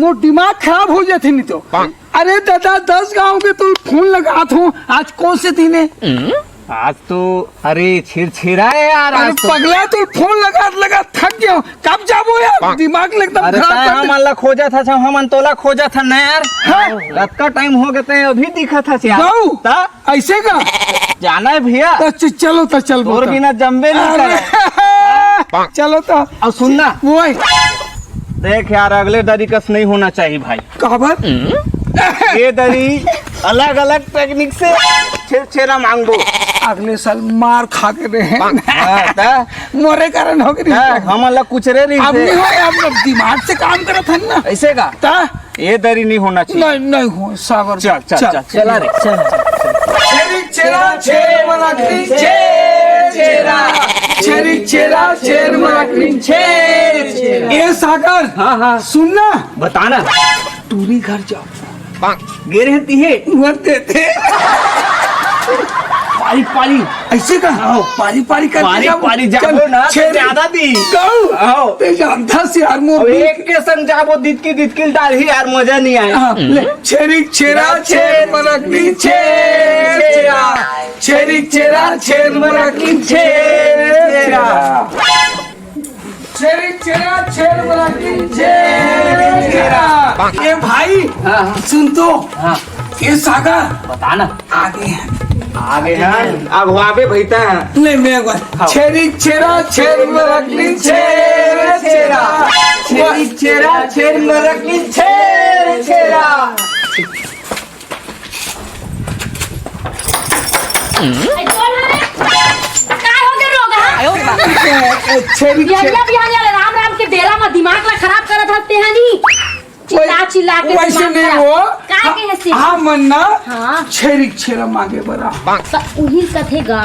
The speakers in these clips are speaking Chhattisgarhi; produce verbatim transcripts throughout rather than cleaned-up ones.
वो दिमाग खराब हो जाथे नहीं तो। अरे दादा, दस गांव के तो फोन लगात हूँ, आज कौन से दिन है? आज तो, अरे, छेरछेरा है यार, अरे आज तो। पगला, तू फोन लगात लगात थक गया हूँ। कब जाबो यार? दिमाग एकदम अरे, खराब तैं कर दे। हमन ला खोजत हस, हमन तोला खोजत हन ना यार। हाँ। कतका टाइम हो गए, तैं अभी दिखत हस यार। जाऊ। ता? ऐसे का? जाना है भैया। तो च-, चलो तो चल तोर बोलता। बिना जम्बे नहीं अरे। करे। चलो तो। और सुन ना। वो है। देख यार, अगले दरी कस नहीं होना चाहिए भाई। काबर? ये दरी अलग-अलग टेक्निक से छेरछेरा मांगबो। अगले साल मार खा के रहे। हाँ, ता? मोरे कारण हो गई। हाँ, हमन ला कुचरे रही अब से। नहीं हो, अब दिमाग से काम करत हन ना। ऐसे का? ता? ये दरी नहीं होना चाहिए। नहीं, नहीं हो, सागर। चल, चल, चल, चल, चला रे। चल, चल, चल। छेरी छेरा छेर मरकनी छेर छेरा। छेरी छेरा छेर मरकनी छेर छेरा। ए सागर, हाँ, हाँ। सुन ना। बता ना। टूरी घर जाओ। गे रहे तिहे। मत देते। पारी, पारी। ऐसे का? हाँ। पारी, पारी करके पारी, जाओ। पारी जाबो चल, ना, तो छेरी। ज्यादा दी। कहूँ? हाँ। ते जानता से यार, मोर अब एक के संग जाबो, दितकी, दितकी डालही यार, मजा नहीं आए। हाँ, ले। छेरी छेरा छेर मरकनी छेर छेरा। छेरी छेरा छेर मरकनी छेर छेरा। छेरी छेरा छेर मरकनी छेर छेरा। ए भाई, हाँ, हाँ। सुन तो। हाँ। ए सागर। बता ना। आगे हैं। आगे हैं। अब वापे भैता है। ले, मैं एक बार। हाँ। छेरी छेरा छेर मरकनी छेर छेरा। छेरी छेरा छेर मरकनी छेर छेरा। ए, कौन हरे? काय हो गे रोग, हाँ? ए, ए, छेरी, बिहनिया, छेरी। बिहनिया ले राम राम के बेरा म दिमाग ला खराब करत हस तेहनी। चिल्ला, वै-, चिल्ला के वैसे दिमाग नहीं खराब। हो। का हाँ, के हंसी? हाँ, मन ना। हाँ। छेरी छेरा मांगे बरा। त उही कथे गा,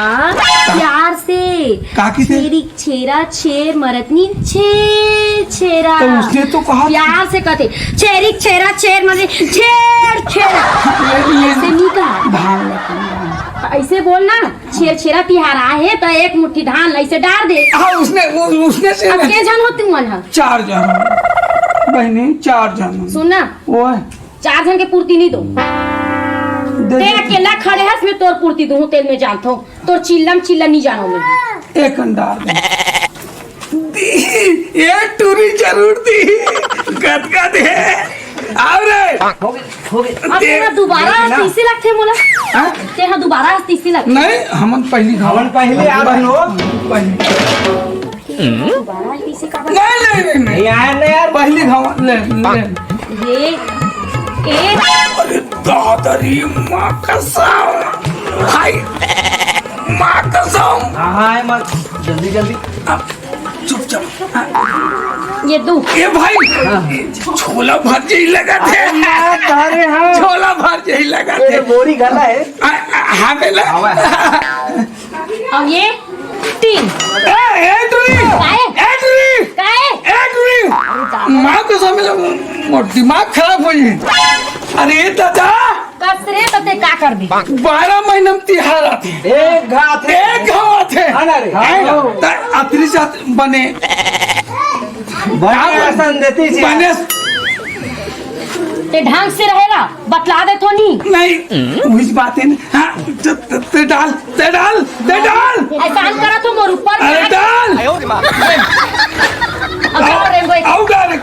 प्यार से। का की से? छेरी छेरा छेर मरकनी छेर छेरा। तो उसने तो कहा प्यार से कथे, छेरी छेरा छेर मरकनी छेर छेरा। ले, ले। ऐसे नहीं कहा। धान ला, धान। ऐसे बोल ना, छेर छेरा तिहार आए है तो एक मुट्ठी धान ऐसे डाल दे। हाँ, उसने, वो, उसने से अब के झन हो तुमन ह? चार झन। बहनी, चार झन। सुन ना। ओए। चार झन के पूर्ति नहीं दो। दे ते दे। अकेला खड़े हस, मैं तोर पूर्ति दूँ, तेल में जानथो। तोर चिल्लम चिल्ला नहीं जानो मैं। एक अंडा। दी, ये टूरी जरूर दी। गदगद है। आओ रे। हो गए, हो गए। अब दे। तेरा दोबारा दे ना। तीसरी लगथे मोला। हाँ? ते हाँ दोबारा तीसरी लगथे। नहीं, हमन पहली घाव। हमन पहली आ रहे हो। पहली। दोबारा तीसरी का नहीं, नहीं, नहीं, नहीं। नहीं आया ना यार। पहली घाव। ले, ले। ये, ए। अरे दादा रे, माँ कसम। हाय। माँ कसम। हाँ, हाँ, मत। जल्दी, जल्दी। अब चुपचाप। ये दू। ए भाई, हाँ। छोला भर जही लगत हे। अरे यार, अरे हाँ। छोला भर जही लगत हे। बोरी घला हे। आ, आ, हाँ, बेला। हाँ, भाई। अब ये तीन। ए, ए, टुरी। काहे? ए, टुरी। काहे? ए, टुरी। माँ कसम, मोर दिमाग खराब हो गई। अरे दादा। कस रे, तो ते का करबे? बारह महीना में तिहार आथे। एक घाव आथे। एक घाव आथे। हाँ ना रे। है ना? हाँ। त अतरी जात बने। बने असन देती सी। बने। ते ढंग से रहेगा, बतला दे तो नहीं। नहीं, वही बात है ना। हाँ, त-, त-, ते डाल, ते डाल, ते डाल। एहसान करा तो मोर ऊपर अरे डाल। डाल। अब आओ, आओ रे, वो एक आओ डाल।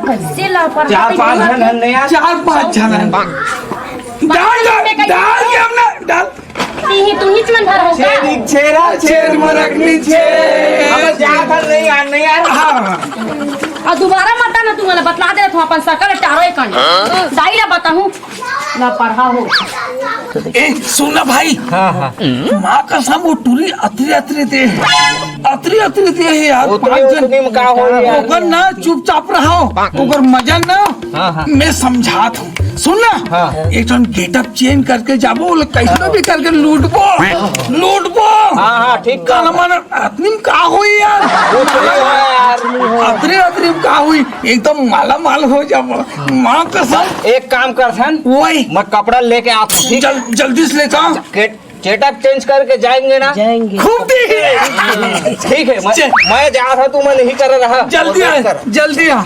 कैसे लापरवाही चार पांच झन हन यार। चार पांच झन हन। डाल, डाल, डाल के हमने, डाल। तीही, तू ही मन भर होगा। छेरी छेरा, छेर मरकनी छेर। हम जात हन नहीं यार, नहीं यार। हाँ, हाँ। और दोबारा मत आना, तू मला बतला दे, तू अपन सकल टारो एक कन। दाई ला बताहूँ, लापरवाह हो। ए, सुन ना भाई। हाँ, हाँ। माँ कसम, वो टूरी अतरी अतरी दे हे। अतरी अतरी दे हे यार, उतनी, पाँच झन। उतनी में का होई यार? ओकर ना चुपचाप रहो। ओकर मजा ना, हाँ, हाँ। मैं समझात हूँ। सुन ना, हाँ। एक ठन getup change करके जाबो, ओला कैसे भी करके लूटबो, लूटबो। हाँ, हाँ, ठीक कहा। काला मन आदमी में का होई यार? वो तो नहीं होई यार। अतरी, अतरी में का होई? एकदम माला माल हो जाबो। माँ कसम। एक काम करथन, वही। मैं कपड़ा लेके आत हूँ, ठीक? जल-, जल्दी से लेके आ। के-, गेटअप चेंज करके जाएंगे ना? जाएंगे। खूब ठीक है। ठीक है, मैं, चल। मैं जा रहा, तू मैं नहीं कर रहा। जल्दी आ, कर। जल्दी आ।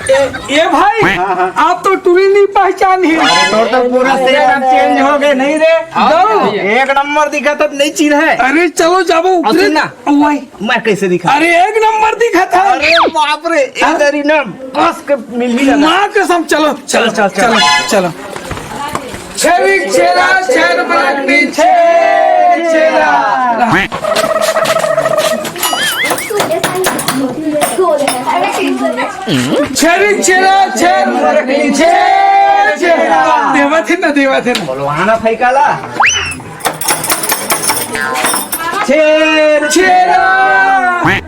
ए, ए भाई, हाँ, हाँ। आप तो टूरी नहीं पहचान ही। अरे, तो, तो पूरा सेटअप चेंज हो गए, नहीं रे? हाँ। दो। एक नंबर दिखा तो नहीं चीज है। अरे चलो जाबो, और ऊपरे। सुन ना। वही। मैं कैसे दिखा? अरे एक नंबर दिखा था। अरे बाप रे, हाँ? इधर ही ना, कस के मिल ही जाता। माँ कसम, चलो, चलो, चलो, चलो, चलो, चलो। छेरी छेरा, छेर मरकनी, छेर छेरा। छेरी छेरा, छेर मरकनी, छेर छेरा। देवा थे ना, देवा थे ना। बोलवाना फेंकाला। छेर छेरा। ए,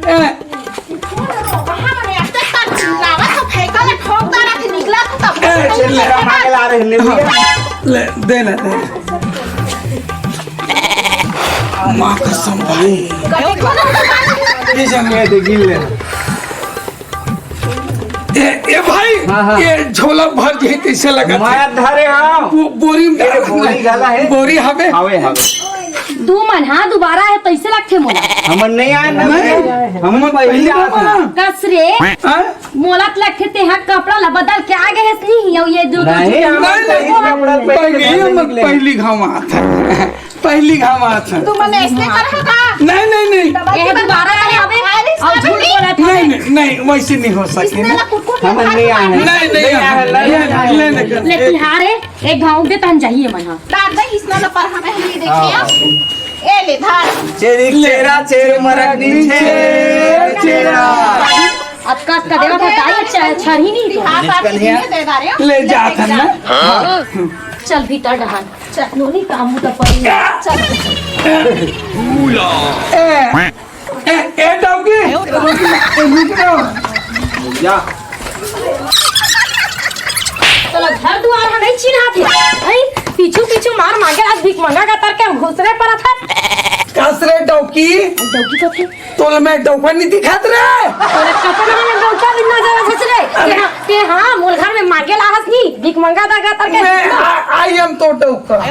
कहाँ बने? अब तक तक चिल्लावत हो, फेंकल है, ठोक डारा थे, निकला तो तब ए, छेर छेरा मांगे ला रहे, ले भैया। ले, दे ना, दे ना। माँ कसम भाई। ये जंगल है, दे, गिन ले। ए, ए भाई, हाँ, हाँ। ये झोला भर के कैसे लगा? मैं धरे हंव। वो बोरी में तेरे डाल बोरी दे। घला है? बोरी हवे? हवे, हवे। दू मन, हाँ, दोबारा है, तैसे लगथे मोला। हमन नहीं आए ना। नहीं। हमन पहली पहली बार बार। आए। कस रे? हाँ? मोला त लगथे तेहा कपड़ा ला बदल के आ गए हस नहीं, अउ ये जो नहीं, हमन नहीं, पहली नहीं, कपड़ा पहन के पहली, घर से हमन निकले। पहली घाम आत है। पहली घाम आत है। तू मन ऐसने कर रहा था? नहीं, नहीं, नहीं। ये दोबारा नहीं आवे, अउ झूठ बोलत है। नहीं, नहीं, नहीं, वैसे नहीं हो सके इसने ना। ना कुकुर हमन नहीं आए। नहीं, नहीं, नहीं आए, नहीं, नहीं, नहीं, नहीं। ले तिहार है, एक घाव दे तहन जाइए मन हा। दादा, इसने ना पर हमें ये देखिए। हाँ। ए ले, धर। छेरी छेरा, छेर मरकनी, छेर छेरा। अतका, अतका देवा था, दाई, अच्छा, अच्छा ही नहीं तो। हाँ, साथ में दे दारे। ले जा, धर ना। चल भीतर डहान। चल, नोनी काम तो पड़ी। चल। ए, ए, ए, डौकी, रुक ना, ए, रुक ना। जा। तोला घर दुआर ह नहीं चिन्हात हे। हैं? पीछू पीछू मार मांगे आज भीख मंगा का तर के घुसरे परत हस। कस रे डौकी? डौकी कथे? तोला मैं डौका नहीं दिखात रे? तोला कतना हम डौका बिना जरा घुस रे। अरे। ते हाँ, ते हाँ, मोर घर में मांगे ला हस नहीं, भीख मंगा दा का तर के। मैं, I, I am तो डौका। I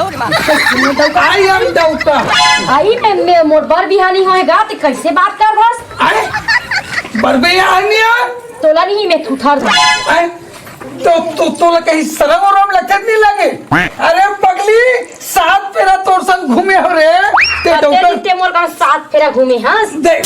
am डौका। आई में, में मोर बर बिहानी होएगा, ते कैसे बात कर बस? अरे, बर बिहानी है? तोला नहीं, मैं थुथर दूँ। अरे, तो, तो, तोला कहीं शरम उरम लगत नहीं लगे? अरे पगली, सात फेरा तोर संग घूमे हो रे। ते कते डौका दिन ते मोर का सात फेरा घूमे हस? दे-,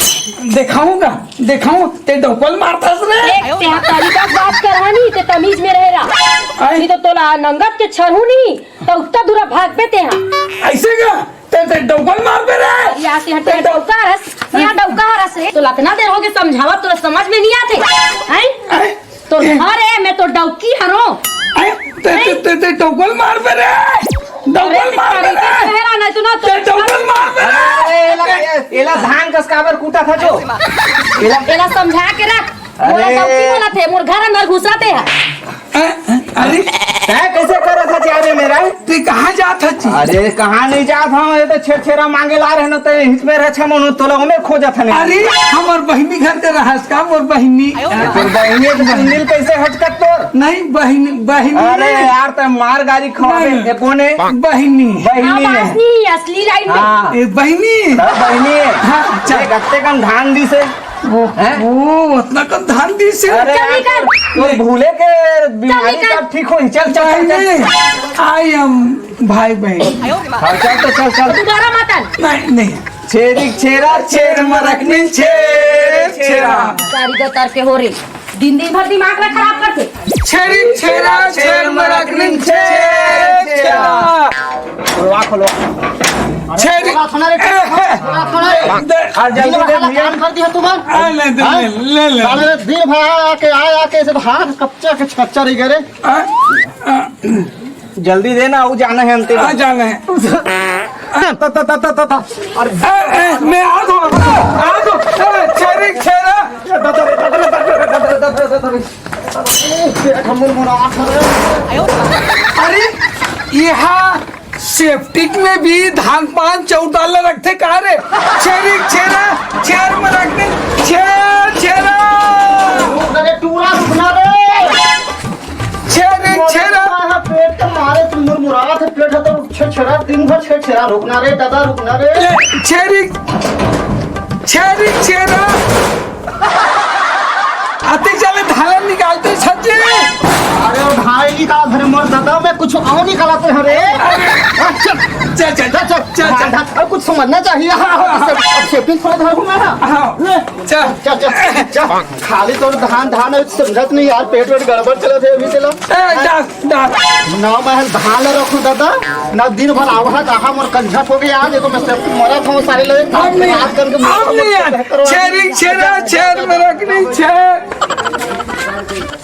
देखाऊंगा, देखाऊं, ते डौकल मारथस रे। देख, ते हा तरीका से बात करहा नहीं, ते तमीज में रहे रहा। आय। नहीं तो तोला नंगत के छरहू नहीं, तो उत्ता दूरा भाग पे ते हा। ऐसे का? ते, ते डौकल मार पे रे। या ते हा ते डौका हरस, या डौका हरस रे। तोला अतना देर हो गए समझावा, तोला समझ में नहीं आते। हैं? आय। तो घर है, मैं तो डौकी हरो। अरे, ते, ते, ते, ते डौकल मार बे रे। डौकल मार बे रे। तेरा नहीं तो ना, तो ते डौकल मार बे रे। अरे, एला, एला धान कस काबर कूटा था जो? एला, एला समझा के रख। मोला अरे। डौकी बोला थे, मोर घर अंदर घुसा थे। अ-, अरे। तै कैसे करा था चारे मेरा? ते कहाँ जात हस जी? अरे, कहाँ नहीं जात हंव, ये तो छेरछेरा मांगे ला रहे न, तो हिच में रक्षा मनो तोला ओमे खोजत हने। अरे, हमर बहिनी घर के रहस का, मोर बहिनी? तोर बहिनी के मंदिर कैसे हटकत तोर? नहीं, बहिनी, बहिनी अरे नहीं। यार, तै मार गारी खवाबे, नहीं। ये कौन है? बहिनी। बहिनी है। आवाज नहीं, असली लाइन में। हाँ। ये बहिनी। तब बहिनी है। हाँ, अच्छा। ये गत्ते कम धान दी से। ओ, हैं? ओ, उतना कम धान दी से? अरे चल यार, निकल। तो भूले के बीमारी चल निकल। कब ठीक होही? चल, चल, चल, चल। नहीं, I am भाई बहन। हाँ, चल तो चल, चल। दोबारा मत आन। नहीं, नहीं। छेरी छेरा, छेर मरकनी, छेर छेरा। सारी गतर के हो रे। दिन दिन भर दिमाग ला खराब करथे। छेरी छेरा, छेर मरकनी, छेर छेरा। खोलवा, खोलवा। छेरी। खोलवा, खोलवा रे, खोलवा, खोलवा रे। दे, आ, जल्दी दे भैया। काम कर दिया तू बार। आ, ले, दे, हाँ? ले, ले, ले। साले दिन भर आके, आए आके, ऐसे तो हाथ कच्चा के कच्चा रह गया रे। आ, आ, जल्दी दे ना, वो जाना है अंतिम। आ, जाना है। त, त, त, त, त, त। अरे। ए, ए, मैं आ दो, आ दो, ए, छेरी, छेरा। पेट हमर मोरा आ खा रहे। अरे, यहाँ सेप्टिक में भी धान पान चौताल रखते का रे? छेरी, छेरा, छेर में रखते, छेर, छेरा। अरे, टूरा रुकना रे। छेरी, छेरा। पेट तो मारे, तुम मुरमुरात है, पेट है तो छे-, छेरा दिन भर छेर छेरा, रुकना रे दादा, रुकना रे। ले, छेरी, छेरी, छेरा। अति चले धालन निकालते सच्चे। अरे, ओ धान निकाल, अरे मोर दादा, मैं कुछ और निकालते हैं रे। चल, चल, चल, चल, चल, चल। हाँ, हाँ, अब कुछ समझना चाहिए। हाँ, हाँ, अब सेफ्टी थोड़ा धरूंगा ना। हाँ, ले। चल। चल, चल, चल। खाली तोर धान, धान है, समझत नहीं यार, पेट वेट गड़बड़ चलत है अभी तेला। ए, जा, जा। ना मैं धान ला रखूं दादा, ना दिन भर आवा कहा मोर कंझट हो गया। देखो मैं सब मरत हूं सारे लोग। हम नहीं, रात करके हम नहीं यार। बेहतर हो। छेरी, छेरा, छेर में रखनी, छेर।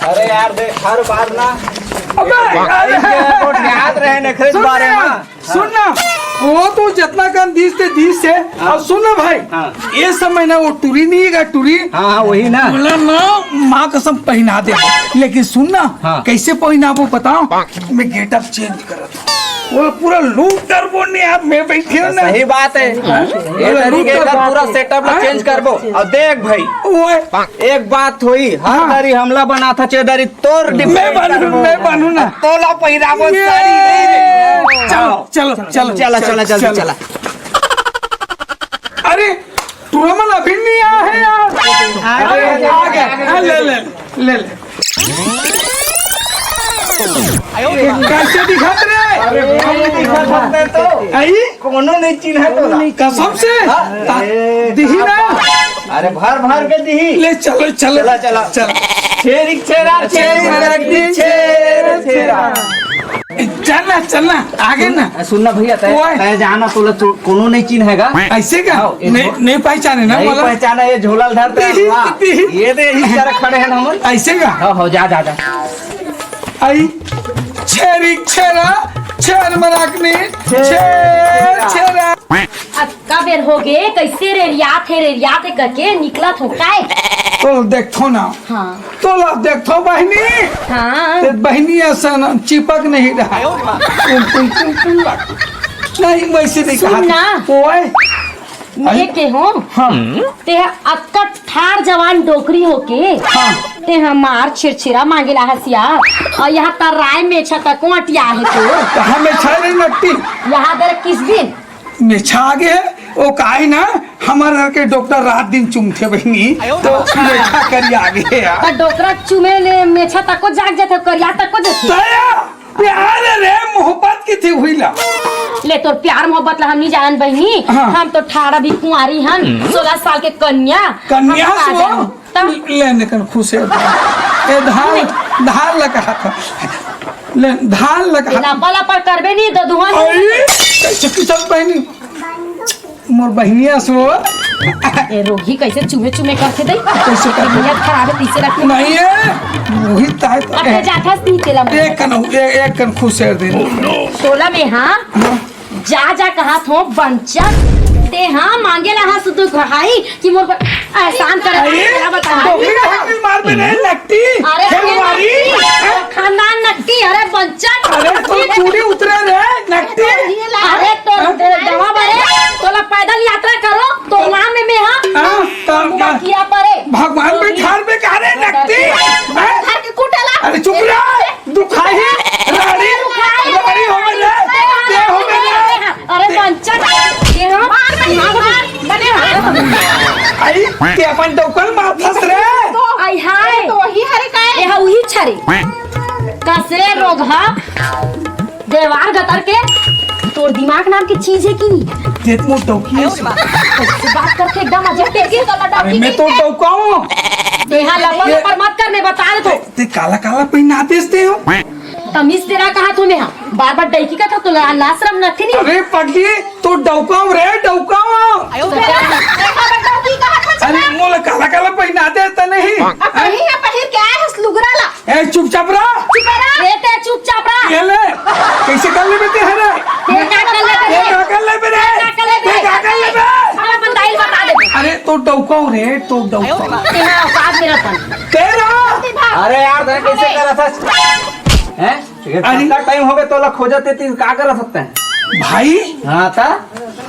अरे यार, देख, हर बार ना अबे, अरे। याद रहे नखरे के सुन बारे ना। में। सुन ना, वो तो जितना कन दीस ते दीस से। हाँ। अब सुन ना भाई, हाँ। ये समय ना वो टुरी नहीं है, टुरी। हाँ, हाँ, वही ना। बोला ना, माँ कसम पहना दे। लेकिन सुन ना, हाँ। कैसे पहनाबो बताओ? मैं गेटअप चेंज करत हूँ। वो पूरा लूट करबो नहीं, आप मैं बैठे हो ना। सही बात है। हाँ? ये बोला, तरीके लूट का करबो। पूरा सेटअप ला हाँ? चेंज करबो। और देख भाई, ओए। एक बात होई, हर हाँ। दारी हमला बना था, चेदारी तोर मैं डिफरेंट बनू, करबो। मैं बनू ना। तोला पहिराबो ये। सारी नहीं रे। चलो, चलो, चलो, चला, चला, चला, चलो। चला। अरे, टूरा मन अभी नहीं आया है यार। आ गया, अरे, आ गया। आ गया। हाँ, ले, ले, ले, ले। कैसे दिखत रे? अरे, भाई, दिखत है तो। आई? कोनो नहीं चिन्ह है तोला। कसम से? हाँ। ता-, दिही ना? अरे, भर भर के दिही। ले, चलो, चलो। चला, चला। चल। छेरी छेरा, छेरी छेरा, छेरी छेरा। चल ना, चल ना, आगे ना। सुन ना भैया, तय, ओए। तय जाना तोला चो-, कोनो नहीं चिन्ह हैगा। ऐसे का? हाँ, ये नहीं, झो-, नहीं पहचाने ना नहीं वाला? पहचाना, ये झोला धर दे, दिही, वाह। दिही। ये दे, इस तरह खड़े हैं ना हमन। ऐसे का? हाँ, हो, जा, जा, जा। आई, छेरी छेरा, छेर मराकनी, छेर छेरा। अतका बेर हो गे, कैसे रेरियात हे, रेरियात हे करके निकलत हो काय? तो देखो ना। हाँ। तोला देखथो बहिनी, हाँ। ते बहिनी असन चिपक नहीं रहा। तुम, तुम, तुम, तुम लग। नहीं, वैसे नहीं सुन कहा। ना। ओए। मैं अरे। के हूँ। हाँ। ते अतका ठाड़ जवान डोकरी होके। हाँ। ते हमार छिरछिरा मांगे ला हसिया। और यहाँ तराय मेछा तको अटिया है तो। कहाँ मेछा रे नट्टी? यहाँ दर किस दिन? मेछा आगे है, वो काहे ना, हमारे घर के डोकरा रात दिन चूमथे बहिनी, तो मेछा करी आगे है यार। तो डोकरा चूमे ले मेछा तको जाग जाथे, करिया तको जाथे। दया, प्यार रे मोहब्बत की थी हुई ला। ले तोर प्यार मोहब्बत ला हम नहीं जानन बहिनी, हाँ। हम तो ठाड़ा भी कुंवारी हन, सोलह साल के कन्या। कन्या हम का सो? जानन? तब ले निकल खुश है। ए धान, धान लगा था। ले धान लगा। लपा लपा करबे नहीं तो दुहान। अरे, कैसे किचन बहिनी? मोर बहिनिया सो। ए रोगी कैसे चुमे चुमे करके दे? कैसे करके? नियत खराब है, पीछे रख। नहीं है, वही ताय तो अब ते है। जाथस नहीं तेला एक कन, एक, एक कन खुश है दे। तोला में हाँ? हाँ। जा, जा, कहा थो बंचक। ते हाँ मांगे ला हाँ सुधु भाई कि मोर पर एहसान करे अरे, तेरा बता। डोकरी का हाथ में मार पे रे, नकटी, अरे, खेलवारी। नकटी, खानदान नकटी, अरे बंचक। अरे, तो चूड़ी उतरे रे, नकटी। अरे, तो हाँ? दवा बरे, तोला पैदल यात्रा करो, तो नाम में, में हाँ, हाँ, तो पूरा ना। किया परे। भगवान पे घर पे कहा रे, नकटी। घर के कुटेला। अरे, चुप रह। दुखाही, रानी, रानी हो गई रे, ते हो गई रे। अरे बंचन, ये हम मार, मार, मार, बने मार। आई, ते अपन डौकल मार फंस रे। आई हाय। तो वही हरे काय? ये हा उही छरे। कसरे रोगहा, देवार गतर के, तोर दिमाग नाम की चीज है कि नहीं? ते तो डौकी है। कैसे बात करते एकदम अजब तरीके से। अरे मैं तो डौका हूँ। ये हा लपर लपर मत कर, मैं बता दे तो। ते काला काला पहना देते हो। तमीज तेरा कहा तूने हा? बार बार डौकी का था तो ला-, लाशरम नथे नहीं। अरे पगली, तो डौकाओ रे, डौकाओ। अरे मोला काला काला पहना देता नहीं। अब पहिर है, पहिर के आए हस लुगरा ला। ए चुपचाप रह। चुप रह। ए ते चुपचाप रह। ये ले, कैसे कर लेबे ते हरे? ते का कर लेबे? ते का कर लेबे रे? ते का कर लेबे? ते का कर लेबे? हम अपन दाई बता दे। अरे तो डौकाओ रे, तो डौकाओ। तेरा औकात मेरा था। तेरा। अरे यार, तैं कैसे करत हस? हैं? ये अरे। कितना टाइम हो गया तोला खोजत हे, तैं का करत हस तैं? भाई। हाँ, ता?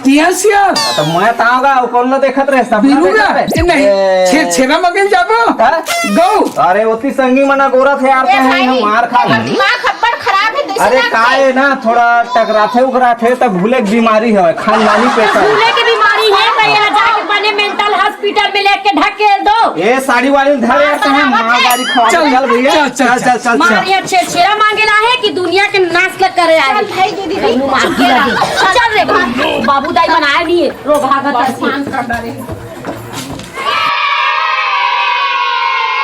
तिया सियार। तो मैं ताऊंगा, वो कौन ला देखत रहे, सपना बीरूगा? देखत रहे। ए, नहीं, ए। छे-, छेरा मगन जाबो? हाँ? गौ। अरे, ओती संगी मना गोरा थे यार, ए तो भाई, हम मार खा ए, लेंगे। दिमाग अब्बड़ खराब है, अरे, का हे ना, थोड़ा टकराथे उकराथे त भूले के बीमारी हे, खानदानी पेशा हे। भूले के बीमारी हे, त यहाँ जाके बने mental hospital में लेके ढकेल दो। ए, साड़ी वाली धर यार, तहे मार गाड़ी खवा दे। चल भैया, चल, चल, चल, चल। मार यहाँ छेरछेरा मांगे ला हे कि दुनिया के नाश ल करे आए। चल भाई, दीदी, दीदी। मार के लगे। चल रे, बाबू दाई बनाए नहीं हे, रो भागत हसी।